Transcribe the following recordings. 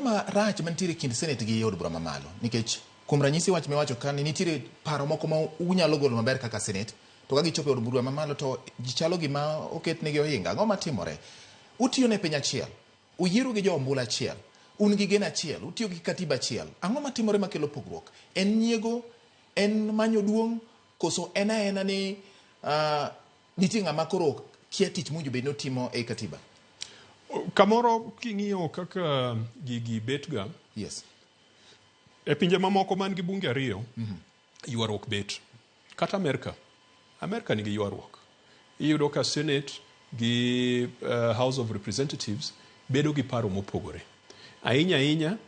ma rach mantiere kind Senate gi od bura mamalo? Nikech kuom ranyisi wach miwacho ka ni nitiere paro moko ma unyalo golo maber kaka Senate, to ka gichopo e od bura mamalo to ji chalo gima oketnegi ohinga. Ang'o matimore? Utiyo ne piny achiel, uyiero gi jo ombulu achiel, un gi geno achiel, utiyo gi katiba achiel. Ang'o matimore makelo pogruok? En nyiego? En manyo duong'? Koso en aena ni nitie ng'ama koro kia tich mowinjo bed ni otimo e katiba? Kamoro king'iyo kaka gigi betga e pinje mamoko man gi bunge ariyo, ywaruok bet. Kata Amerka, Amerka nigi ywaruok. Iyudo ka Senate gi House of Representatives bedo gi paro mopogore. Ahinya ahinya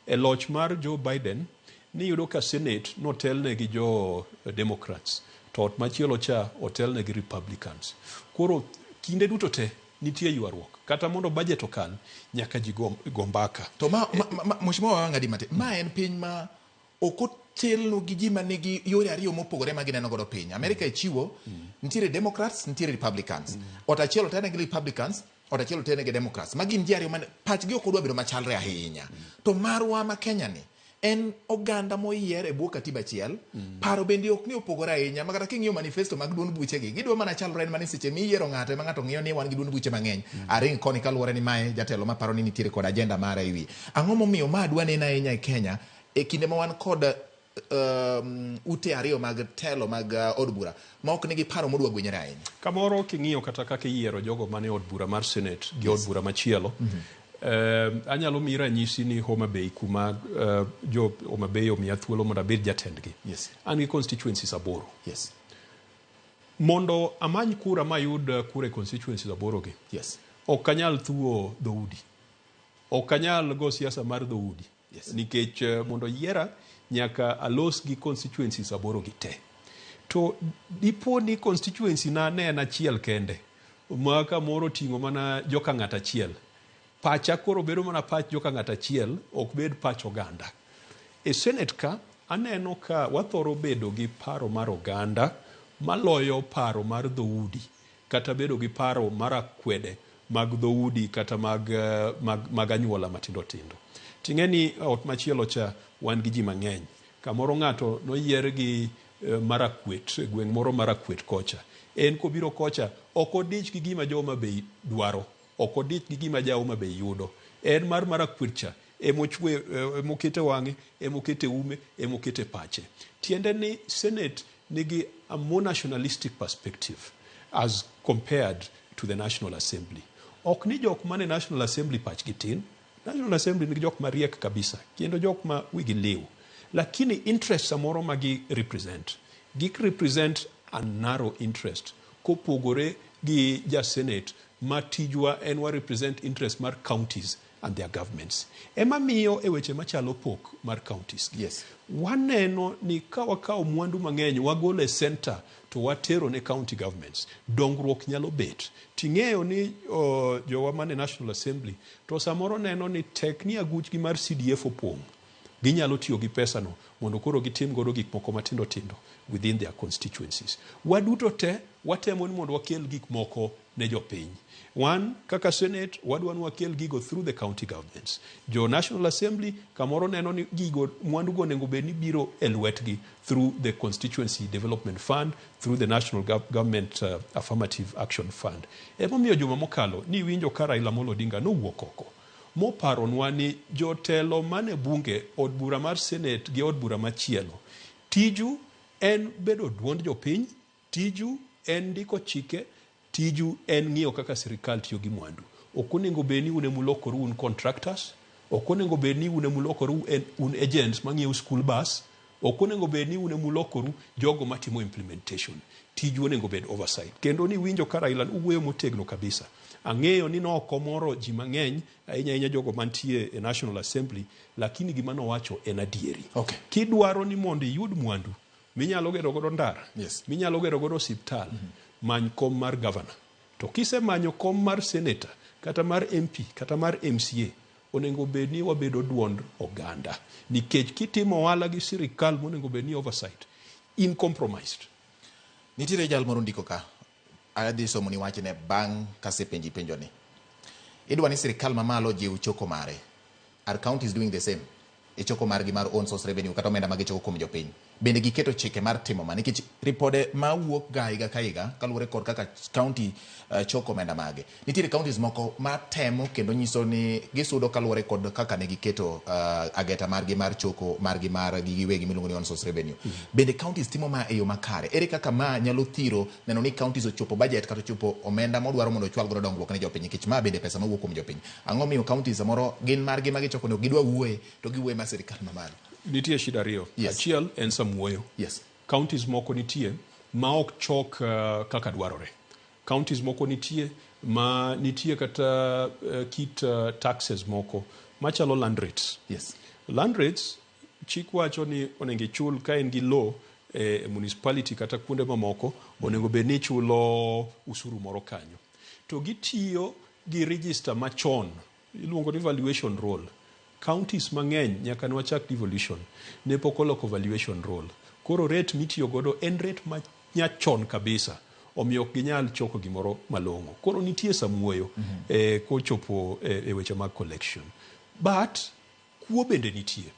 e loch mar Joe Biden niyudo ka Senate notelne gi jo Democrats to ot machielo cha otelne gi Republicans. Koro kinde duto te nitie ywaruok. Kata mondo budget okal, nyaka ji go, go mbaka. To ma, Mheshimiwa Wang'adi matin, ma en piny ma ok otelno gi ji manigi yore ariyo mopogore ma gineno godo piny. Amerika e chiwo, nitiere Democrats, nitiere Republicans. Ot achiel otelne gi Republicans, ot achiel otelne gi Democrats. Ma gin ji ariyo man pachgi ok odwa bedo machalre ahinya. To marwa ma Kenya ni, en oganda moyier e bwo katiba achiel, paro bende ok ni opogore ahinya, ma kata king'iyo manifesto mag duond buchegi, gidwa mana chalre en mana seche miyiero ng'ato ema ng'ato ng'iyo ni wan gi duond buche mang'eny. Aring koni kaluwore ni mae jatelo maparo ni nitiere kod agenda mare e wiye. Ang'o momiyo ma dwa neno ahinya e Kenya e kinde ma wan kod ute ariyo mag telo mag od bura ma ok nigi paro modwa gwenyore ahinya? Kamoro king'iyo kata kaka iyiero jogo mane od bura mar Senate gi od bura machielo, anyalo miyi ranyisi ni Homa Bay kuma jo Homa Bay omiya thuolo mondo abed jatendgi. An gi constituencies aboro. Mondo amany kura mayud kura e constituencies aboro gi, ok anyal thuo dhoudi. Ok anyal go siasa mar dhoudi. Nikech mondo yiera nyaka alos gi constituencies aboro gi te. To dipo ni constituency na ne en achiel kende, ma kamoro oting'o mana joka ng'at achiel. Pacha koro bedo mana pach joka ng'at achiel, ok bed pach oganda. E Senate ka, aneno ka wathoro bedo gi paro mar oganda maloyo paro mar dhoudi kata bedo gi paro mar akwede mag dhoudi kata mag anyuola matindo tindo. Ting'e ni ot machielo cha wan gi ji mang'eny. Kamoro ng'ato noyier gi Marakwet, e gweng' moro Marakwet kocha. En kobiro kocha, ok odich gi gima jo Homa Bay dwaro. Ok odich gi gima ja Homa Bay yudo. En mar Marakwet cha emochwe, emokete wang'e, emokete ume, emokete pache. Tiende ni Senate nigi a more nationalistic perspective as compared to the National Assembly. Ok ni jok mane National Assembly pachgi tin. National Assembly nigi jok mariek kabisa kendo jok ma wigi liw. Lakini interest samoro ma gi represent, gik represent a narrow interest kopogore gi ja Senate ma tijwa en wa represent interest mar counties and their governments. Ema miyo e weche machalo pok mar counties gi. Waneno ni ka wakawo mwandu mang'eny wagolo e center to watero ne county governments, dongruok nyalo bet. Ting'eyo ni jowa mane National Assembly to samoro neno ni tek ni aguchgi mar CDF opong', ginyalo tiyo gi pesano mondo koro gitim godo gik moko matindo tindo within their constituencies. Waduto te watemo ni mondo wakel gik moko ne jopiny. Wan kaka Senate wadwa ni wakel gigo through the county governments. Jo National Assembly kamoro neno ni gigo mwandu go onego bed ni biro e lwetgi through the Constituency Development Fund, through the National Government Affirmative Action Fund. Emomiyo juma mokalo niwinjo ka Raila Amolo Odinga nowuok oko moparonwa ni jotelo mane bunge, od bura mar Senate gi od bura machielo, tiju en bedo duond jopiny, tiju en ndiko chike, tiju en ng'iyo kaka sirikal tiyo gi mwandu. Ok onego bed ni un emulokoru un contractors, ok onego bed ni un emulokoru un agents mang'iewo school bus, ok onego bed ni un emulokoru jogo matimo implementation. Tiju onego bed oversight. Kendo niwinjo ka Raila owuoyo motegno kabisa. Ang'eyo ni nok omoro ji mang'eny, ahinya ahinya jogo mantie e National Assembly, lakini gima nowacho en adieri. Kidwaro ni mondo iyud mwandu minyalo gero godo ndara, minyalo gero godo osiptal, many kom mar governor. To kisemanyo kom mar senator, kata mar MP, kata mar MCA, onego bed ni wabedo duond oganda. Nikech kitimo ohala gi sirikal monego bed ni oversight, in compromised. Nitiere jal moro ndiko ka, adhi somoni wachne bang' kasepenji penjoni. Idwa ni sirikal mamalo ojiw choko mare. Are counties doing the same e choko margi mar own source revenue kata omenda ma gichoko kuom jopiny? Bende giketo chike mar timo ma? Nikech ripode ma wuok ga higa ka higa kaluwore kod kaka county choko omenda mage. Nitiere counties moko ma temo kendo nyiso ni gisudo kaluwore kod kaka ne giketo ageta margi mar choko margi mar gi giwegi miluongo ni own source revenue. Bende counties timo ma e yo makare? Ere kaka ma nyalo thiro neno ni counties ochopo budget kata ochopo omenda modwaro mondo ochwal godo dongruok ne jopiny? Nikech ma bende pesa mawuok kuom jopiny. Ang'o miyo counties samoro gin margi ma gichoko ni ok gidwa wuoye to giwuoye mar sirikal mamalo? Nitie shida ariyo. Achiel en samuoyo. Counties moko nitie ma ok chok kaka dwarore. Counties moko nitie ma nitie kata kit taxes moko machalo land rates. Land rates chik wacho ni onego ichul ka in gi low e municipality kata kuonde mamoko, onego bed ni ichulo usuru moro kanyo. To gitiyo gi register machon iluongo ni valuation roll. Counties mang'eny nyaka ne wachak devolution ne pok oloko valuation roll. Koro rate mitiyo godo en rate ma nyachon kabisa. Omiyo ok ginyal choko gimoro malong'o. Koro nitie samuoyo kochopo e weche mag collection. But kuo bende nitie.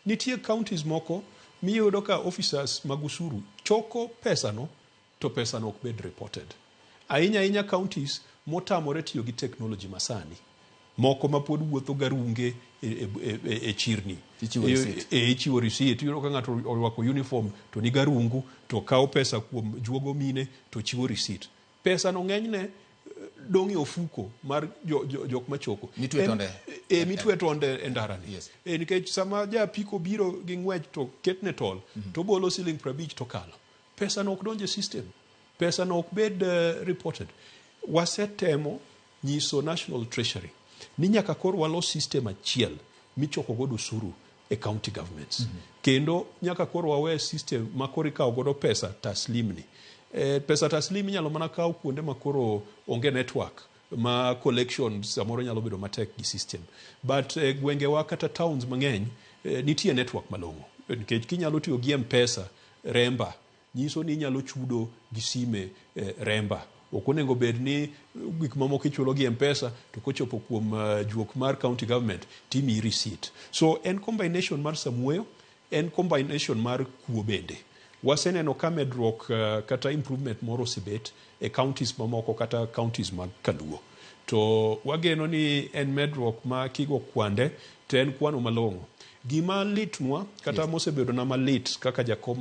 Nitie counties moko miyudo ka officers mag usuru choko pesano to pesano ok bed reported. Ahinya ahinya counties motamore tiyo gi technology masani. Moko ma pod wuotho garunge e chirni. Ichiwo receipt. Ichiwo receipt. Iyudo ka ng'ato orwako uniform to ni garungu to kawo pesa kuom juogo mine to chiwo receipt. Pesa no ng'enyne dong' e ofuko mar jok machoko. Mitwe tonde. Mitwe tonde e ndara ni. Nikech sama ja apiko biro gi ng'wech to ketne tol, to bolo siling 50 to kalo. Pesa no ok donj e system. Pesa no ok bed reported. Wasetemo nyiso National Treasury ni nyaka koro walos system achiel michoko godo osuru e county governments. Kendo nyaka koro wawe system ma koro ikawo godo pesa taslim ni. Pesa taslim inyalo mana kaw kuonde ma koro onge network ma collection samoro nyalo bedo matek gi system. But gwengewa kata towns mang'eny nitie network malong'o. Nikech kinyalo tiyo gi M-Pesa Remba nyiso ni inyalo chudo gi sime Remba. Ok onego bed ni gik mamoko ichulo gi M-Pesa to kochopo kuom juok mar county government timiyi receipt. So en combination mar samuoyo, en combination mar kuo bende. Waseneno ka medruok kata improvement moro osebet e counties mamoko kata counties mag Kaluo. To wageno ni en medruok ma kigo kwande to en kwano malong'o. Gima litnwa kata mosebedona malit kaka jakom